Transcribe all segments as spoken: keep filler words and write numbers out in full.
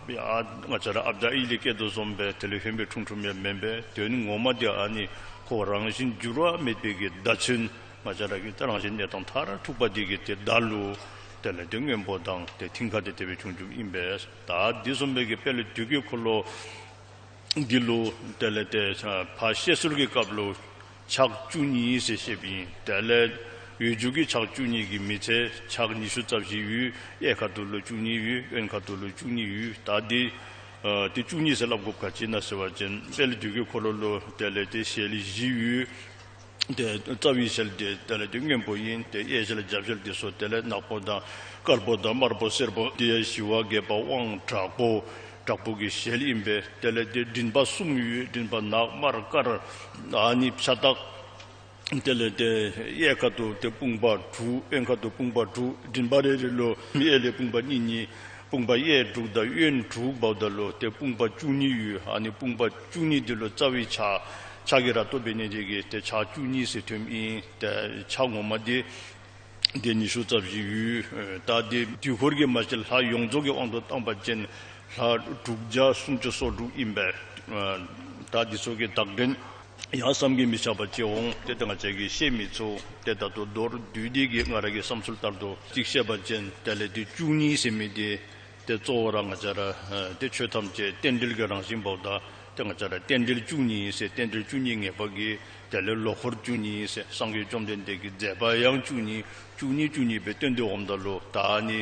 ཡ་ང་བཅས་ར་ཨཔ་བྱ་ཡི་ལས་སྐྱེས་དོ་བཟུམ་སྦེ་དེ་ལས་ཧོན་སྦེ་འཁྲུངས་འཁྲུངསམ་ཡང་མེན་པས། དོན་ངོ་མ་འདི་ཨ་ནི་ཁོ་རང་བཞིན་འགྱུར་བ་མེད་པའི་གི་བརྡ་མཚོན། ང་བཅས་ར་གི་ད་རང་བཞིན་གནས་སྟངས་མཐར་ཐུག་པ་འདི་གི་ཏེ་བརྡ་ལུ་དེ་ལས་ཏེ་སྔོན་པོ་དང་ཏེ་མཐིང་ཁ་འདི་དེ་སྦེ་བྱུང་བྱུངམ་ཨིན་པས། ད་འདི་བཟུམ་སྦེ་གི་དཔལ་དུས་ཀྱི་འཁོར་ལོ་འདི་ལུ་དེ་ལས་ཏེ་ཕར་བཤད་སྲོལ་གྱི་སྐབས་ལུ་ཕྱག་བཅུ་གཉིས་ཟེར་བཤདཔ་ཨིན། དེ་ལས་ཡུལ་འཇུག་གི་ཕྱག་བཅུ་གཉིས་ཀྱི་མི་ཚེ་ཕྱག་ཉི་ཤུ་རྩ་བཞི་ཡོད། གཡས་ཁ་ཐུག་ལུ་བཅུ་གཉིས་ཡོད། གཡོན་ཁ་ཐུག་ལུ་བཅུ་གཉིས་ཡོད། ད་འདི་ཨ་ཏེ་བཅུ་གཉིས་ཟེར་སླབ་དགོཔ་ག་ཅི་ཨིན་ན་ཟེར་བ་ཅིན་དཔལ་དུས་ཀྱི་འཁོར་ལོ་ལུ་དེ་ལས་ཏེ་ཞལ་བཞི་ཡོད། ཏེ་རྩ་བའི་ཞལ་འདི་དེ་ལས་ཏེ་སྔོན་པོ་ཨིན། ཏེ་གཡས་ཞལ་རྒྱབ་ཞལ་འདི་ཚུ་དེ་ལས་ནག་པོ་དང་དཀར་པོ་དང་དམར་པོ་སེར་པོ་འདི་ཡང་ཞི་བ་རྒྱས་པ་དབང་དྲག་པོ་དྲག་པོ་གི་ཞལ་ཨིན་པས། དེ་ལས་ཏེ་མགྲིན་པ་གསུམ་ཡོད། མགྲིན་པ་ནག་དམར་དཀར། ཨ་ནི་ཕྱག་རྟགས་དེ་ལས་ཏེ་གཡས་ཁ་ཐུག་ཏེ་དཔུང་པ་དྲུག། གཡོན་ཁ་ཐུག་དཔུང་པ་དྲུག། མགྲིན་པ་རེ་རེ་ལུ་གཡས་ལས་དཔུང་པ་གཉིས་གཉིས། དཔུང་པ་གཡས་དྲུག་དང་གཡོན་དྲུག་འབདཝ་ད་ལུ་ཏེ་དཔུང་པ་བཅུ་གཉིས་ཡོད། ཨ་ནི་དཔུང་པ་བཅུ་གཉིས་འདི་ལུ་རྩ་བའི་ཕྱག་ཕྱག་གི་ར་ཏོ་འབད་ནི་དེ་གིས་ཏེ་ཕྱག་བཅུ་གཉིས་ཟེར་ཐོནམ་ཨིན། ཏེ་ཕྱག་ངོ་མ་འདི་ཏེ་ཉི་ཤུ་རྩ་བཞི་ཡོད། ད་འདི་དུས་འཁོར་གྱི་མ་གཞི་ལྷ་ཡོངས་རྫོགས་ཀྱི་དབང་དུ་བཏང་བ་ཅིན་ལྷ་དྲུག་བརྒྱ་སུམ་ཅུ་སོ་དྲུག་ཨིན་པས། ད་འདི་ཚུ་གི་བདག་འཛིན་ཡང་བསམ་གྱིས་མི་ཁྱབ་པ་ཅིག་འོང་། ཏེ་ད་ང་བཅས་ཀྱིས་བཤད་མི་ཚུགས། ཏེ་ད་ལྟོ་མདོར་བསྡུས་ཏེ་གིས་ང་ར་གི་བསམ་ཚུལ་ལྟར་དུ་ཅིག་བཤད་པ་ཅིན་དེ་ལས་ཏེ་བཅུ་གཉིས་ཟེར་མི་འདི་ཏེ་གཙོ་བོ་ར་ང་བཅས་ར་ཏེ་ཆོས་ཐམས་ཅད་རྟེན་འབྲེལ་གྱི་རང་བཞིན་འབདཝ་ད་ཏེ་ང་བཅས་ར་རྟེན་འབྲེལ་བཅུ་གཉིས་ཟེར། རྟེན་འབྲེལ་བཅུ་གཉིས་ངེས་པ་གིས་དེ་ལས་ལོ་འཁོར་བཅུ་གཉིས་ཟེར། སངས་རྒྱས་བཅོམ་ལྡན་འདས་ཀྱི་མཛད་པ་ཡང་བཅུ་གཉིས། བཅུ་གཉིས་བཅུ་གཉིས་སྦེ་སྟོན་ཏེ་འོངམ་ད་ལུ་ད་ཨ་ནི་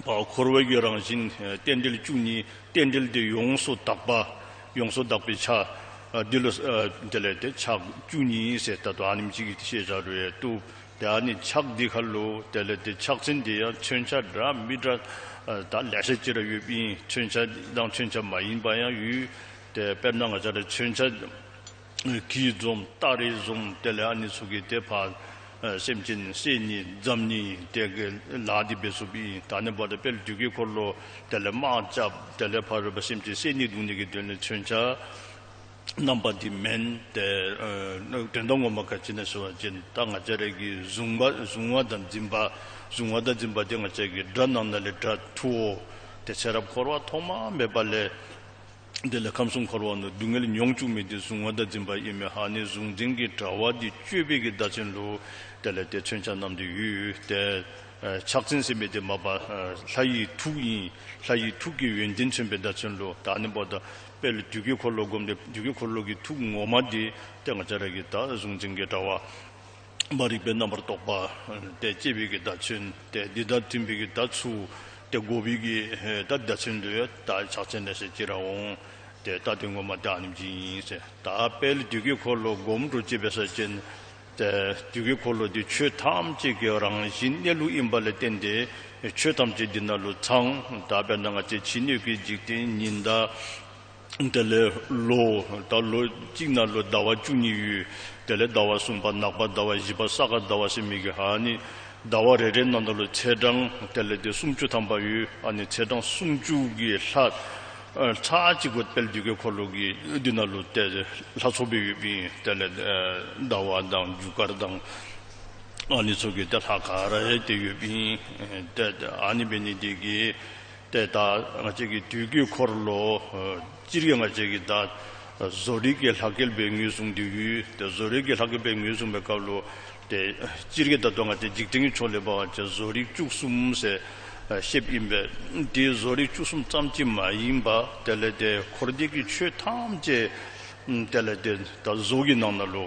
ཕར་འཁོར་བའི་གི་རང་བཞིན་རྟེན་འབྲེལ་བཅུ་གཉིས། རྟེན་འབྲེལ་འདི་ཡོངས་སུ་དག་པ། ཡོངས་སུ་དག་པའི་ཕྱག་འདི་ལུ་དེ་ལས་ཏེ་ཕྱག་བཅུ་གཉིས་ཟེར་ད་ལྟོ་ཨ་ནེམ་ཅིག་གི་ཤེས་བྱ་རུང་ཡང་བཏུབ། ཏེ་ཨ་ནི་ཕྱག་འདི་ཁར་ལུ་དེ་ལས་ཏེ་ཕྱག་མཚན་འདི་ཡང་མཚོན་ཆ་འདྲ་མི་འདྲ་ད་ལེ་ཤ་ཅིག་ར་ཡོདཔ་ཨིན། མཚོན་ཆ་དང་མཚོན་ཆ་མ་ཡིན་པ་ཡང་ཡོད། ཏེ་དཔེར་ན་ང་བཅས་ར་མཚོན་ཆ་གྱི་འཛོམས་སྟ་རེ་འཛོམས་དེ་ལས་ཨ་ནི་ཚུ་གི་ཏེ་ཕར་སེམས་ཅན་བསད་ནི་བརྫམ་ནི་དེ་གི་ལཱ་འདི་འབད་ཚུགསཔ་ཨིན། ད་ཨ་ནི་འབདཝ་ད་དཔལ་དུས་ཀྱི་འཁོར་ལོ་དེ་ལས་དམག་རྐྱབ་དེ་ལས་ཕར་རོལ་པ་སེམས་ཅན་བསད་ནི་བརྡུང་ནི་གི་དོན་ལས་མཚོན་ཆ་རྣམ་པ་འདི་མེན། ཏེ་དོན་དག་ངོ་མ་ག་ཅི་ཨིན་ན་ཟེར་བ་ཅིན་ད་ང་བཅས་ར་གི་གཟུང་བ་གཟུང་བ་དང་འཛིན་པ་གཟུང་བ་དང་འཛིན་པ་འདི་ང་བཅས་ཀྱི་དགྲ་ནང་ན་ལས་དགྲ་ཐུ་བོ། ཏེ་ཚེ་རབས་འཁོར་བ་ཐོག་མ་མེད་པ་ལས་དེ་ལས་ཁམས་གསུམ་འཁོར་བ་ནང་སྡུག་བསྔལ་མྱོང་བཅུག་མི་འདི་གཟུང་བ་དང་འཛིན་པ་ཨིན་མས། ཨ་ནི་གཟུང་འཛིན་གྱི་དྲ་བ་འདི་གཅོད་པའི་གི་བརྡ་མཚོན་ལུ་དེ་ལས་ཏེ་མཚོན་ཆ་བསྣམས་ཏེ་ཡོད། ཏེ་ཕྱག་མཚན་ཟེར་མི་འདི་མ་པ་ལྷ་ཡི་ཐུགས་ཨིན། ལྷ་ཡི་ཐུགས་ཀྱི་ཡོན་ཏན་མཚོན་པའི་བརྡ་མཚོན་ལུ། ད་ཨ་ནི་འབདཝ་ད་དཔལ་དུས་ཀྱི་འཁོར་ལོ་བསྒོམ་སྟེ་དུས་ཀྱི་འཁོར་ལོ་གི་ཐུགས་ངོ་མ་འདི་ཏེ་ང་བཅས་ར་གི་ད་གཟུང་འཛིན་གྱི་དྲ་བ་མ་རིག་པའི་རྣམ་པར་རྟོག་པ་ཏེ་གཅོད་པའི་གི་བརྡ་མཚོན། ཏེ་འདི་དང་མཐུན་པའི་གི་ད་ཚུར་ཏེ་འགོག་པའི་གི་ད་བརྡ་མཚོན་ལུ་ཡང་ད་ཕྱག་མཚན་ལེ་ཤ་ཅིག་ར་འོང་། ཏེ་ད་དོན་ངོ་མ་ད་ཨ་ནེམ་ཅིག་ཨིན་ཟེར། ད་དཔལ་དུས་ཀྱི་འཁོར་ལོ་སྒོམ་དྲུག་ཅིག་འབད་ས་ཅིན་ཏེ་དུས་ཀྱི་འཁོར་ལོ་འདི་ཆོས་ཐམས་ཅད་ཀྱི་རང་བཞིན་གནས་ལུགས་ཨིན་པ་ལས་བརྟེན་ཏེ་ཆོས་ཐམས་ཅད་འདི་ནང་ལུ་ཚང་། ད་དཔེར་ན་ང་བཅས་ཕྱི་སྣོད་ཀྱི་འཇིག་རྟེན་ཉི་ཟླ་དེ་ལས་ལོ། ད་ལོ་གཅིག་ནང་ལུ་ཟླ་བ་བཅུ་གཉིས་ཡོད། དེ་ལས་ཟླ་བ་གསུམ་པ་ནག་པ་ཟླ་བ་བཞི་པ་ས་ག་ཟླ་བ་ཟེར་མི་གི་ཨ་ནི་ཟླ་བ་རེ་རེ་ནང་ན་ལུ་ཚེས་གྲངས་དེ་ལས་ཏེ་སུམ་ཅུ་ཐམ་པ་ཡོད། ཨ་ནི་ཚེས་གྲངས་སུམ་ཅུ་གི་ལྷ་ཚར་གཅིག་གུ་དཔལ་དུས་ཀྱི་འཁོར་ལོ་གི་འདི་ནང་ལུ་ཏེ་ལྷ་ཚོགས་སྦེ་ཡོདཔ་ཨིན། དེ་ལས་ཟླ་བ་དང་རྒྱུ་སྐར་དང་ཨ་ནི་ཚུ་གི་ཏེ་ལྷ་ག་ར་ཡང་ཏེ་ཡོདཔ་ཨིན། ཏེ་ཨ་ནི་འབད་ནི་འདི་གིས་ཏེ་ད་ང་བཅས་ཀྱི་དུས་ཀྱི་འཁོར་ལོ་སྤྱིར་གྱིས་ང་བཅས་ཀྱིས་ད་བཟོ་རིག་གི་ལྷ་སྐལ་སྦེ་ངོས་བཟུང་སྟེ་ཡོད། ཏེ་བཟོ་རིག་གི་ལྷ་སྐལ་སྦེ་ངོས་བཟུང་བའི་སྐབས་ལུ་ཏེ་སྤྱིར་གྱིས་ད་ལྟོ་ང་བཅས་འཇིག་རྟེན་གྱི་ཕྱོགས་ལས་འབད་བ་ཅིན་བཟོ་རིག་བཅུ་གསུམ་ཟེར་བཤདཔ་ཨིན་པས། ཏེ་བཟོ་རིག་བཅུ་གསུམ་ཙམ་ཅིག་མ་ཡིན་པར་དེ་ལས་ཏེ་འཁོར་འདས་ཀྱི་ཆོས་ཐམས་ཅད་དེ་ལས་ཏེ་ད་བཟོ་གི་ནང་ན་ལུ་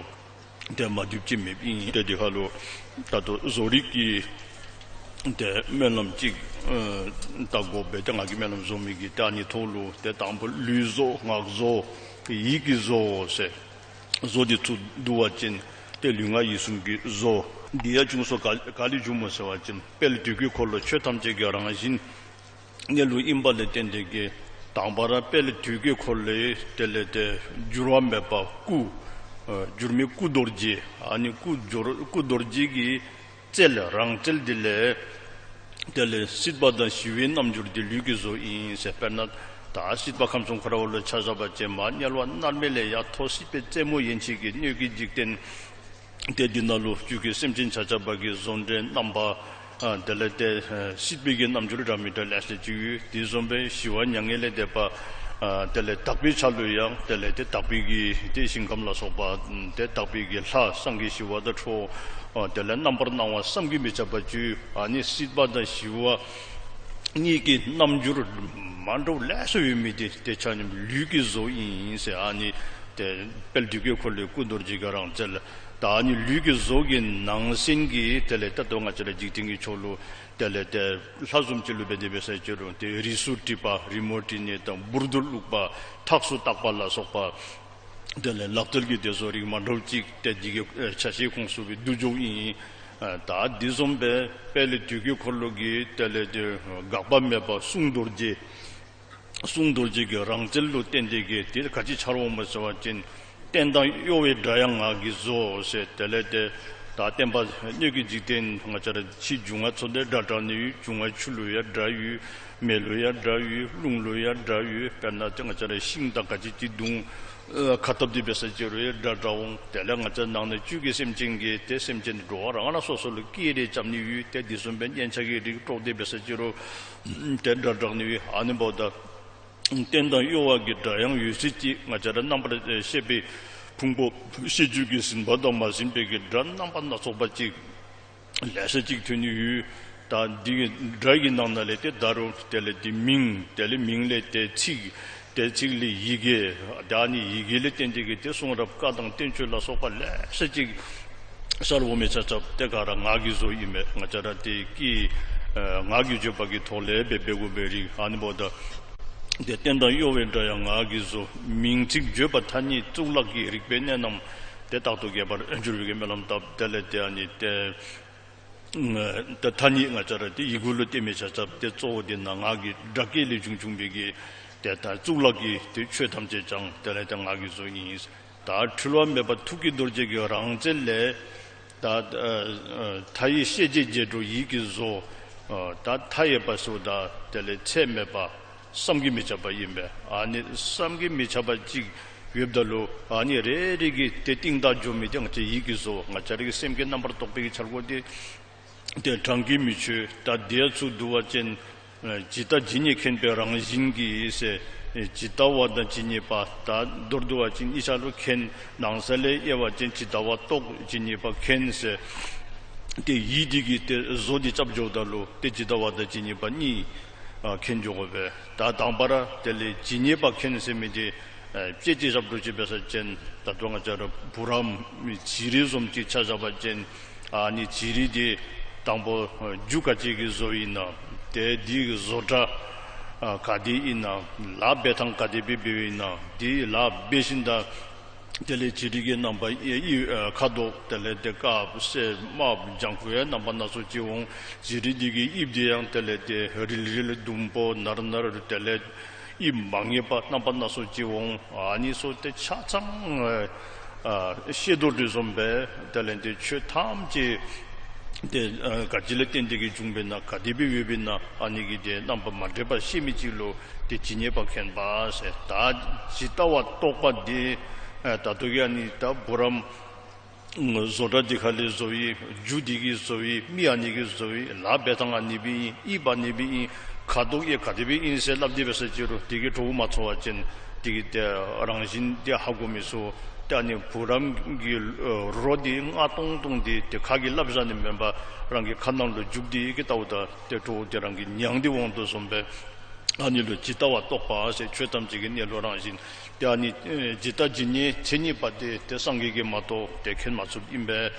ཏེ་མ་འདུས་ཅིག་མེདཔ་ཨིན། ཏེ་འདི་ཁར་ལུ་ད་ལྟོ་བཟོ་རིག་གི་ཏེ་སྨོན་ལམ་ཅིག་ཨ་ད་དགོཔ་སྦེ་ཏེ་ང་གིས་སྨོན་ལམ་བཟོ་མི་གི་ཏེ་ཨ་ནི་ཐོག་ལུ་ཏེ་དང་པོ་ལུས་བཟོ་ངག་བཟོ་ཡིད་ཀྱིས་བཟོ་ཟེར། བཟོ་འདི་ཚུར་བསྡུ་བ་ཅིན་ཏེ་ལུས་ངག་ཡིད་གསུམ་གྱི་བཟོ། འདི་ཡང་བྱུང་སོ་ག་ག་ལས་བྱུངམ་སྨོ་ཟེར་བ་ཅིན་དཔལ་དུས་ཀྱི་འཁོར་ལོ་ཆོས་ཐམས་ཅད་ཀྱི་རང་བཞིན་གནས་ལུགས་ཨིན་པ་ལས་བརྟེན་ཏེ་གིས་དང་པ་ར་དཔལ་དུས་ཀྱི་འཁོར་ལོ་དེ་ལས་ཏེ་འགྱུར་བ་མེད་པ་སྐུ་ཨ་འགྱུར་མེད་སྐུ་རྡོ་རྗེ། ཨ་ནི་སྐུ་འགྱུར་སྐུ་རྡོ་རྗེ་གི་རྩལ་རང་རྩལ་འདི་ལས་དེ་ལས་སྲིད་པ་དང་ཞི་བའི་རྣམ་འགྱུར་འདི་ལུས་ཀྱིས་བཟོཝ་ཨིན་ཟེར། དཔེར་ན་ད་སྲིད་པ་ཁམས་གསུམ་འཁོར་བ་ལུ་ཆ་བཞག་པ་ཅིན་མར་དམྱལ་བ་མནར་མེད་ལས་ཡར་མཐོ་སྲིད་པའི་རྩེ་མོ་ཡན་ཆད་ཀྱི་སྣོད་ཀྱི་འཇིག་རྟེན་ཏེ་འདི་ནང་ལུ་བཅུད་ཀྱི་སེམས་ཅན་ཆ་ཁྱབ་ཀྱི་བཟོ་འདྲའི་རྣམ་པ་ ཨ་དེ་ལས་ཏེ་ཨ་སྲིད་པའི་གི་རྣམ་འགྱུར་འདྲ་མི་འདྲ་ལེ་ཤ་ཅིག་ཡོད། དེ་བཟུམ་སྦེ་ཞི་བ་མྱ་ངན་ལས་འདས་པ། ཨ་དེ་ལས་དག་པའི་ཆ་ལུ་ཡང་དེ་ལས་ཏེ་དག་པའི་གི་ཏེ་ཞིང་ཁམས་ལ་སོགས་པ། ཨ་ཏེ་དག་པའི་གི་ལྷ་སངས་རྒྱས་ཞི་བ་དང་ཁྲོ། ཨ་དེ་ལས་རྣམ་པར་སྣང་བ་བསམ་གྱིས་མི་ཁྱབ་པ་ཅིག། ཨ་ནི་སྲིད་པ་དང་ཞི་བ་གཉིས་ཀྱི་རྣམ་འགྱུར་མ་འདྲཝ་ལེ་ཤ་ཡོད་མི་དེ་ཏེ་ཆ་མཉམ་ལུས་ཀྱི་བཟོ་ཨིན་ཟེར། ཨ་ནི་ཏེ་དཔལ་དུས་ཀྱི་འཁོར་ལོའི་སྐུ་རྡོ་རྗེ་གི་རང་རྩལ། ད་ཨ་ནི་ལུས་ཀྱི་བཟོ་གི་ནང་ཚན་གྱི་དེ་ལས་ད་ལྟོ་ང་བཅས་ར་འཇིག་རྟེན་གྱི་ཕྱོགས་ལུ་དེ་ལས་ཏེ་ལྷ་བཟུམ་ཅིག་ལུ་འབད་དེ་འབད་ས་ཅིག་རུང་ཏེ་རིས་སུ་བྲིས་པ་རི་མོ་བྲིས་ནི་དང་འབུར་དུ་བླུགས་པ་ཐགས་སུ་བཏགས་པ་ལ་སོགས་པ། དེ་ལས་ལག་རྩལ་གྱི་དེ་བཟོ་རིགས་མ་འདྲཝ་ཅིག་ཏེ་འདི་གི་ཨེ་ཆ་ཤས་ཁོངས་སུ་སྦེ་བསྡུ་འགྱོཝ་ཨིན། ཨ་ད་འདི་བཟུམ་སྦེ་དཔལ་དུས་ཀྱི་འཁོར་ལོ་གི་དེ་ལས་ཏེ་འགག་པ་མེད་པ་གསུང་རྡོ་རྗེ། གསུང་རྡོ་རྗེ་གི་རང་རྩལ་ལུ་བརྟེན་ཏེ་གི་དེ་ག་ཅི་འཆར་འོང་མས་ཟེར་བ་ཅིན། རྟེན་དང་གཡོ་བའི་དགྲ་ཡང་ངག་གིས་བཟོ་ཟེར། དེ་ལས་ཏེ་ད་བསྟན་པ་སྣོད་ཀྱི་འཇིག་རྟེན་ང་བཅས་ར་ཕྱི་འབྱུང་ལྔ་ཚུ་ལས་དགྲ་དྲག་ནི་ཡོད། འབྱུང་ལྔ་ཆུ་ལུ་ཡང་དགྲ་ཡོད། མེ་ལུ་ཡང་དགྲ་ཡོད། རླུང་ལུ་ཡང་དགྲ་ཡོད། དཔེར་ན་ཏེ་ང་བཅས་ར་ཤིང་དང་ག་ཅི་ཅིག་བརྡུང་ཨ་ཁ་བཏབ་སྟེ་འབད་ས་ཅིག་རུང་ཡང་དགྲ་དྲག་འོང་། དེ་ལས་ང་བཅས་ནང་ན་བཅུད་ཀྱི་སེམས་ཅན་གྱི་ཏེ་སེམས་ཅན་འགྲོ་བ་རང་རང་སོ་སོ་ལུ་སྐྱེད་རེ་རྐྱབ་ནི་ཡོད། ཏེ་འདི་བཟུམ་སྦེ་སྙན་ཆ་གི་རིགས་དཀྲོགས་ཏེ་འབད་ས་ཅིག་རུང་ཏེ་དགྲ་དྲག་ནི་ཡོད། ཨ་ནི་འབདཝ་ད་རྟེན་དང་གཡོ་བ་གི་དགྲ་ཡང་ཡོད་ཚད་ཅིག། ང་བཅས་ར་རྣམ་པར་ཤེས་པའི་ཕུང་པོ་ཤེས་རྒྱུད་ཀྱིས་ཟིན་པ་དང་མ་ཟིན་པའི་གི་དགྲ་རྣམ་པ་སྣ་ཚོགས་པ་ཅིག་ལེ་ཤ་ཅིག་ཐོན་ནི་ཡོད། ད་འདི་གི་དགྲ་གི་ནང་ན་ལས་ཏེ་ད་རུང་དེ་ལས་ཏེ་མིང་། དེ་ལས་མིང་ལས་ཏེ་ཚིག། ཏེ་ཚིག་ལས་ཡི་གེ། ད་ཨ་ནི་ཡི་གེ་ལས་བརྟེན་ཏེ་གི་ཏེ་གསུང་རབ་བཀའ་དང་བསྟན་བཅོས་ལ་སོགས་པ་ལེ་ཤ་ཅིག་ཤར་འོང་མི་ཆ་ཁྱབ་ཏེ་ག་ར་ངག་གི་བཟོ་ཨིན་མས། ང་བཅས་ར་ཏེ་ཀྱིས་ཨ་ངག་གི་བརྗོད་པ་གི་ཐོག་ལས་འབད་འབད་དགོ་པའི་རིགས། ཨ་ནི་འབདཝ་ད་ཏེ་རྟེན་དང་གཡོ་བའི་དགྲ་ཡང་ངག་གིས་བཟོ། མིང་ཚིག་བརྗོད་པ་ཐ་སྙད་གཙུག་ལག་གི། རིག་པའི་གནད་རྣམས་ཏེ་རྟག་ཏུ་རྒྱས་པར་འགྱུར་བའི་གི་སྨོན་ལམ་བཏབ། དེ་ལས་ཏེ་ཨ་ནི་ཏེ་ད་ཐ་སྙད་ང་བཅས་ར་ཏེ་ཡི་གུ་ལུ་སྟོན་མི་ཆ་ཁྱབ་ཏེ་གཙོ་བོ་དེ་ནང་ངག་གི་སྒྲ་སྐད་ལས་བྱུང་བྱུང་བའི་གི་ཏེ་ད་གཙུག་ལག་གི་ཏེ་ཆོས་ཐམས་ཅད་ཀྱང་དེ་ལས་ཏེ་ངག་གིས་བཟོ་ཨིན། ད་འཁྲུལ་བ་མེད་པ་ཐུགས་ཀྱི་རྡོ་རྗེ་གི་རང་རྩལ་ལས་ད་ཨ་ཨ་མཐའ་ཡས་ཤེས་བྱའི་རྗེས་འགྲོ་ཡིད་ཀྱིས་བཟོ། ཨ་ད་མཐའ་ཡས་པ་ཟེརཝ་ད་དེ་ལས་ཚད་མེད་པ་བསམ་གྱིས་མི་ཁྱབ་པ་ཨིན་པས། ཨ་ནི་བསམ་གྱིས་མི་ཁྱབ་པ་ཅིག་ཡོདཔ་ད་ལུ་ཨ་ནི་རེ་རེ་གིས་ཏེ་གཏིང་བདག་འགྱོ་མི་དེ་ང་བཅས་ཡིད་ཀྱིས་བཟོ། ང་བཅས་ར་གི་སེམས་ཀྱི་རྣམ་པར་རྟོག་པའི་གི་འཆར་སྒོ་དེ་ཏེ་བགྲང་གིས་མི་ཆོད། ད་དེ་ཚུ་བསྡུ་བ་ཅིན་ཨ་ཇི་ལྟ་ཇི་སྙེད་མཁྱེན་པའི་རང་བཞིན་གྱིས་ཟེར། ཨ་ཇི་ལྟ་བ་དང་ཇི་སྙེད་པ། ད་མདོར་བསྡུ་བ་ཅིན་གཉིས་ཆ་ལུ་མཁྱེན། ནང་གསེས་ལས་དབྱེ་བ་ཅིན་ཇི་ལྟ་བ་རྟོགས། ཇི་སྙེད་པ་མཁྱེན་ཟེར། ཏེ་ཡིད་འདི་གིས་ཏེ་བཟོ་སྟེ་རྐྱབ་འགྱོཝ་ད་ལུ་ཏེ་ཇི་ལྟ་བ་དང་ཇི་སྙེད་པ་གཉིས་ཨ་མཁྱེན་འགྱོ་དགོ་པས། ད་དང་པ་ར་དེ་ལས་ཇི་སྙེད་པ་མཁྱེན་ཟེར་མི་དེ་ཨ་དཔྱེ་ཅིག་བཞག་དོ་ཅིག་འབད་ས་ཅིན་ད་ལྟོ་ང་བཅས་ར་བུ་རམ་བྱི་རིལ་བཟུམ་ཅིག་ཆ་བཞག་པ་ཅིན་ཨ་ནི་བྱི་རིལ་དེ་དང་པོ་ཨ་རྒྱུ་ག་ཅི་གིས་བཟོ་ཨིན་ན། ཏེ་དེ་གི་བཟོ་གྲྭ་ཨ་ག་དེ་ཨིན་ན། ལཱ་འབད་ཐངས་ག་དེ་སྦེ་འབདཝ་ཨིན་ན། དེ་ལཱ་འབད་ཞིནམ་ད་དེ་ལས་བྱི་རིལ་གྱི་རྣམ་པ་ཨེ་ཨེ་ཨ་ཁ་དོག། དེ་ལས་ཏེ་དཀརཔོ་སེརཔོ་དམརཔོ་ལྗང་ཁུ་ཡང་རྣམ་པ་སྣ་ཚོགས་ཅིག་འོང་། བྱི་རིལ་དེ་གི་དབྱིབས་དེ་ཡང་དེ་ལས་ཏེ་རིལ་རིལ་ཟླུམ་པོ་ནར་ནར། དེ་ལས་དབྱིབས་མ་ངེས་པ་རྣམ་པ་སྣ་ཚོགས་ཅིག་འོང་། ཨ་ནི་ཚུ་ཏེ་ཆ་ཚང་ཨ་ཤེས་དོ་དེ་བཟུམ་སྦེ་དེ་ལས་ཏེ་ཆོས་ཐམས་ཅད་ཏེ་ཨ་ག་ཅི་ལས་བརྟེན་ཏེ་གི་བྱུང་བའི་ན། ག་དེ་སྦེ་ཡོདཔ་ཨིན་ན། ཨ་ནི་གི་ཏེ་རྣམ་པ་མ་འདྲེས་པ་ཤེས་མི་ཅིག་ལུ་ཏེ་ཇི་སྙེད་པ་མཁྱེན་པ་ཟེར། ད་ཇི་ལྟ་བ་རྟོགས་པ་དེ་ཨ་ད་ལྟོ་གི་ཨ་ནི་ད་བུ་རམ་བཟོ་གྲྭ་འདི་ག་ལས་བཟོ་ཡི། རྒྱུ་འདི་གིས་བཟོ་ཡི། མི་ཨ་ནི་གིས་བཟོ་ཡི། ལཱ་འབད་ཐངས་ཨ་ནི་སྦེ་ཨིན། དབྱིབས་ཨ་ནི་སྦེ་ཨིན། ཁ་དོག་ཡང་ག་དེ་སྦེ་ཨིན་ཟེར་སླབ་སྟེ་འབད་ས་ཅིག་རུང་དེ་གིས་གྲོགས་མ་ཚོར་བ་ཅིན་དེ་གི་ཏེ་རང་བཞིན་དེ་ཧ་གོ་མི་ཚུགས། ཏེ་ཨ་ནི་བུ་རམ་གྱི་ཨ་རོ་དེ་མངར་ཏོང་ཏོ་དེ་ཏེ་ཁ་གིས་སླབ་བཞག་ནི་མེན་པར་རང་གི་ཁ་ནང་ལུ་འཇུག་སྟེ་གི་ལྟཝ་ད་ཏེ་གྲོགས་དེ་རང་གིས་མྱང་སྟེ་འོང་དོ་བཟུམ་སྦེ། ཨ་ནི་ལུ་ཇི་ལྟ་བ་རྟོགས་པ་ཟེར། ཆོས་ཐམས་ཅད་ཀྱི་གནས་ལུགས་རང་བཞིན། ཏེ་ཨ་ནི་ཨེ་ཇི་ལྟ་ཇི་སྙེད་མཚན་ཉིད་པ་དེ་ཏེ་སངས་རྒྱས་ཀྱིས་མ་གཏོགས་ཏེ་མཁྱེན་མ་ཚུགསཔ་ཨིན་པས།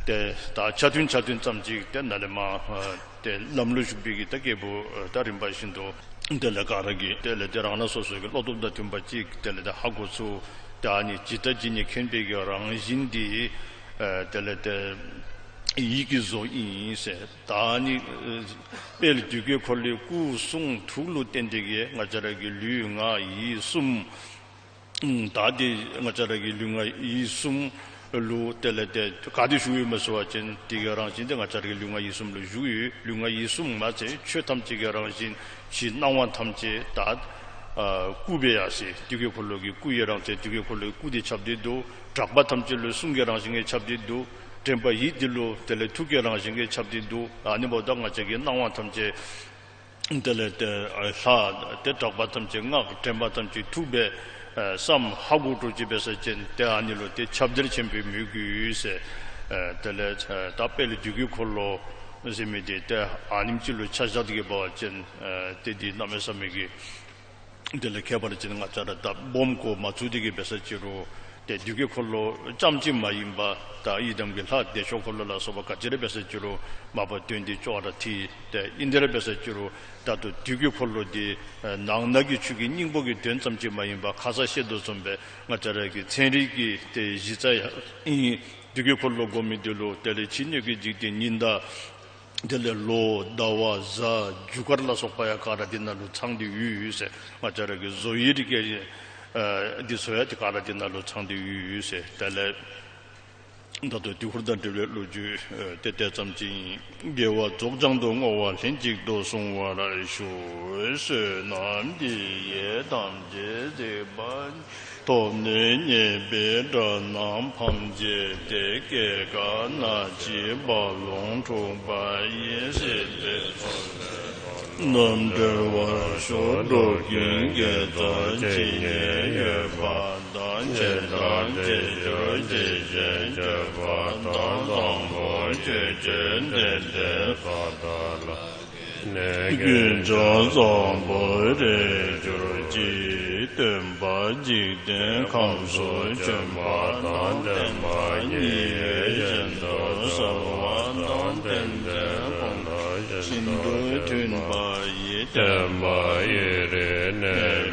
ཏེ་ད་ཆ་མཐུན་ཆ་མཐུན་ཙམ་ཅིག་ཏེ་ནཱ་ལས་མར་ཨ་ཏེ་ལམ་ལུ་ཞུགས་པའི་གི་ད་སྐྱེས་བུ་ཨ་ད་རིམ་པ་བཞིན་དུ་དེ་ལས་ག་ར་གིས་དེ་ལས་ཏེ་རང་རང་སོ་སོའི་གི་བློ་སྟོབས་དང་མཐུན་པ་ཅིག་དེ་ལས་ཏེ་ཧ་གོ་ཚུགས། ཏེ་ཨ་ནི་ཇི་ལྟ་ཇི་སྙེད་མཁྱེན་པའི་གི་རང་བཞིན་དེ་ཨ་དེ་ལས་ཏེ་ཡིད་ཀྱིས་བཟོ་ཨིན་ཟེར། ད་ཨ་ནི་ཨ་དཔལ་དུས་ཀྱི་འཁོར་ལོའི་སྐུ་གསུང་ཐུགས་ལུ་བརྟེན་ཏེ་གི་ང་བཅས་ར་གི་ལུས་ངག་ཡིད་གསུམ། ཨམ་ད་དེ་ང་བཅས་ར་གི་ལུས་ངག་ཡིད་གསུམ་ལུ་དེ་ལས་ཏེ་ག་ཏེ་བཞུགས་ཡོད་མས་ཟེར་བ་ཅིན་དེ་གི་རང་བཞིན་དེ་ང་བཅས་ར་གི་ལུས་ངག་ཡིད་གསུམ་ལུ་བཞུགས་ཡོད། ལུས་ངག་ཡིད་གསུམ་མ་ཚད་ཆོས་ཐམས་ཅད་ཀྱི་རང་བཞིན་ཕྱི་སྣང་བ་ཐམས་ཅད་ད་ཨ་སྐུ་སྦེ་ཡར་སོ་ཡི། དུས་ཀྱི་འཁོར་ལོ་གི་སྐུ་ཡི་རང་བཞིན་དུས་ཀྱི་འཁོར་ལོའི་སྐུ་དེ་ཁྱབ་སྟེ་འདུག། གྲགས་པ་ཐམས་ཅད་ལུ་གསུང་གི་རང་བཞིན་གྱིས་ཁྱབ་སྟེ་འདུག། དྲན་པ་ཡིད་འདི་ལུ་དེ་ལས་ཐུགས་ཀྱི་རང་བཞིན་གྱིས་ཁྱབ་སྟེ་འདུག། ཨ་ནི་འབདཝ་ད་ང་བཅས་ཀྱི་སྣང་བ་ཐམས་ཅད་དེ་ལས་ཏེ་ལྷ་དེ་གྲགས་པ་ཐམས་ཅད་སྔགས་དྲན་པ་ཐམས་ཅད་ཐུགས་སྦེ་བསམ་ཧ་གོ་འགྱོ་ཅི་འབད་ཟེར་བ་ཅིན་ཏེ་ཨ་ནི་ལུ་ཏེ་ཁྱབ་གདལ་ཆེན་པོའི་མོས་གུས་ཟེར། དེ་ལས་ད་དཔལ་དུས་ཀྱི་འཁོར་ལོ་ཟེར་མི་འདི་ཏེ་ཨ་ནེམ་ཅིག་ལུ་ཆ་བཞག་སྟེ་གི་འབད་བ་ཅིན་ཏེ་འདི་གནམ་མེད་ས་མེད་ཀྱི་དེ་ལས་ཁྱད་པར་ཅན་ང་བཅས་ར་ད་སྦོམ་གོ་མ་ཚུགས་ཏེ་གི་འབད་ཟེར་ཅི་རུང་ཏེ་དུས་ཀྱི་འཁོར་ལོ་ཙམ་ཅིག་མ་ཡིན་པར་ད་ཡི་དམ་གྱི་ལྷ་བདེ་མཆོག་འཁོར་ལོ་ལ་སོགས་པ་ག་ཅི་ར་འབད་ཟེར་ཅི་རུང་མ་པ་དོན་འདི་ཅོག་ར་འཐད། ཏེ་ཨིན་དེ་ར་འབད་ཟེར་ཅི་རུང་ད་ལྟོ་དུས་ཀྱི་འཁོར་ལོ་འདི་ནང་ན་གི་ཆོས་ཀྱི་སྙིང་པོ་གི་དོན་ཙམ་ཅིག་མ་ཡིན་པར་ཁ་ཙ་བཤད་དོ་བཟུམ་སྦེ་ང་བཅས་ར་གི་ཚན་རིག་གི་ཏེ་གཞི་རྩ་ཡང་ཨིན། དུས་ཀྱི་འཁོར་ལོ་སྒོམ་མི་འདི་ལུ་དེ་ལས་ཕྱི་སྣོད་ཀྱི་འཇིག་རྟེན་ཉི་ཟླ་དེ་ལས་ལོ་ཟླ་བ་གཟའ་རྒྱུ་སྐར་ལ་སོགས་པ་ཡང་ག་ར་འདི་ནང་ལུ་ཚང་སྟེ་ཡོད་ཟེར། ང་བཅས་ར་གི་བཟོ་ཡི་རིགས་ཀྱི་འདི་ཚུ་ཡང་ཏེ་ག་ར་འདི་ནང་ལུ་ཚང་སྟེ་ཡོད་ཟེར། དེ་ལས་ད་ལྟོ་དུས་འཁོར་དང་འབྲེལ་བའི་ལོ་རྒྱུས་ཏེ་དེ་ཙམ་ཅིག་ཨིན། དགེ་བ་རྫོགས་བྱང་དུ་བསྔོ་བ་ལྷན་ཅིག་ཏུ་བསྲུང་བར་ཞུ། བསོད་ནམས་འདི་ཡིས་ཐམས་ཅད་གཟིགས་པ་ཐོབ་ནས་ཉེས་པའི་དགྲ་རྣམས་ཕམ་བྱས་ཏེ། སྐྱེ་རྒ་ན་འཆིའི་རྦ་ཀློང་འཁྲུགས་པ་ཡི། སྲིད་པའི་མཚོ་ལས་རྣམ་སྒྲོལ་བར་ཤོག། འགྲོ་ཀུན་དགེ་རྩ་ཇི་སྙེད་ཡོད་པ་དང་། བྱས་དང་བྱེད་འགྱུར་ཇི་བཞིན་སྤྱོད་པ་དང་། བཟང་པོ་སྤྱོད་ཕྱིར་འདི་འདྲའི་ས་དག་ལ། ནི་ཀུན་ཀྱང་བཟང་པོར་རེག་གྱུར་ཅིག། སྟོན་པ་འཇིག་རྟེན་ཁམས་སུ་བྱོན་པ་དང་། བསྟན་པ་ཉིད་ཡོད་བཞིན་དུ་གསལ་བ་དང་། རྟེན་འབྲེལ་ཀུན་བཞིན་དུ་མཐུན་པ་ཡི། བསྟན་པ་ཡུན་རིང་གནས་